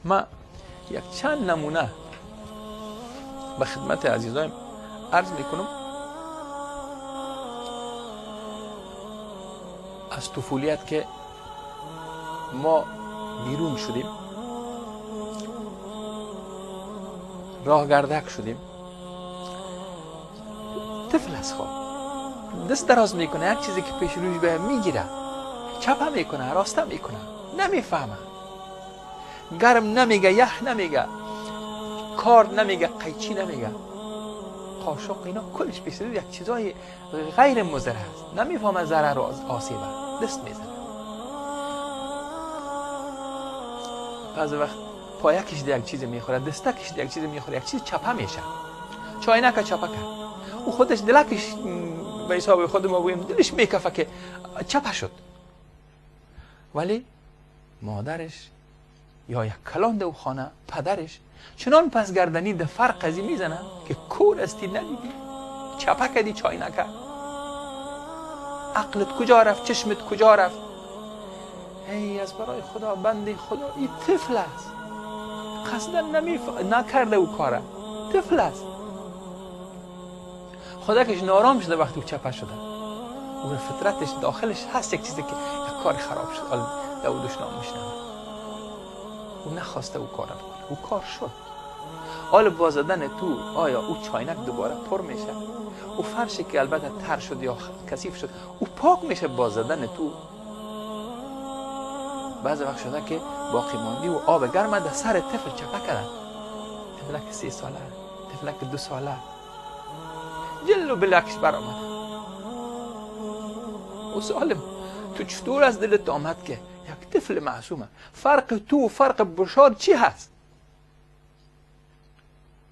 ما یک چند نمونه به خدمت عزیزایم عرض میکنم از طفولیت که ما بیرون شدیم، راه گردک شدیم. طفل از خواب دست دراز میکنه، یک چیزی که پیش روش به میگیره، چپه میکنه، راسته میکنه، نمیفهمه، گرم نمیگه، یخ نمیگه، کار نمیگه، قیچی نمیگه، قاشق، اینا کلش پیش روی یک چیزای غیر مضر هست، نمیفهمه ضرر و آسیبه، دست میزنه. بعضی وقت پایکش یک چیز میخوره، دستکش یک چیز میخوره، یک چیز چپه میشه، چاینک چپه کرد، او خودش دلکش به حساب خود ما بگوییم دلش میکفه که چپه شد، ولی مادرش یا یک کلان دو خانه پدرش چنان پس گردنی ده فرق ازی میزنه که کور استی ندیدی، چپه کردی چای نکرد، عقلت کجا رفت، چشمت کجا رفت؟ ای از برای خدا، بنده خدا، این طفل است، قصدا نکرده او کاره، طفل است. خودکش نارام شده وقتی او چپه شده، او فطرتش داخلش هست یک چیزی که یک کار خراب شد، حالا او دشنام میشنوه، او نخواسته او کار بکنه، او کار شد. حالا با زدن تو آیا او چاینک دوباره پر میشه؟ او فرشی که البته تر شد یا کثیف شد او پاک میشه با زدن تو؟ بعض وقت شده که باقی ماندی و آب گرم در سر طفل چپه کردن، طفلک 3 ساله، طفلک 2 ساله، جلو بلکش برآمد. او سالم تو چطور از دلت آمد که یک طفل معصومه؟ فرق تو و فرق بشار چی هست؟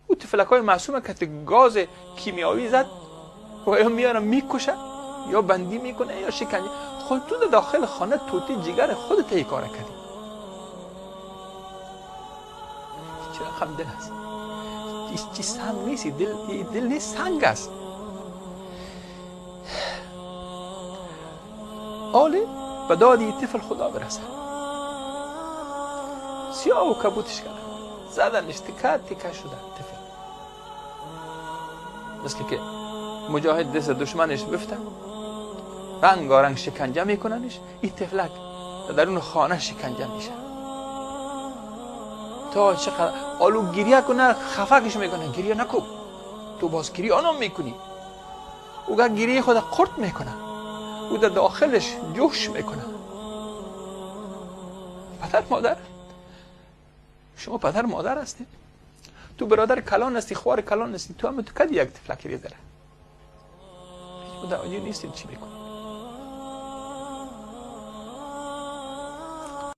او طفلک های معصومه که گاز کیمیاوی زد و یا میاره میکشه یا بندی میکنه یا شکنجه. خود تو داخل خانه توتی جگر خودت ای کار کردی. چرا هم دل هست؟ چی سنگ نیست، دل نیست، سنگ است. آله به دادی طفل خدا برسه، سیاه و کبوتش کردن، زدنش تکه تکه شده طفل، مثل که مجاهد دست دشمنش بفته، رنگارنگ شکنجه میکننش، این طفلک در اون خانه شکنجه میشه تا چقدر آلو گریه کنه، خفکش میکنه، گریه نکو، تو باز گریه آنام میکنی، او گریه خود قرط میکنه، او در داخلش جوش میکنه. پدر مادر، شما پدر مادر هستید، تو برادر کلان هستی، خوار کلان هستی، تو هم تو کدی یک طفلک ریزره، هیچ متوجه نیستید چی میکنی.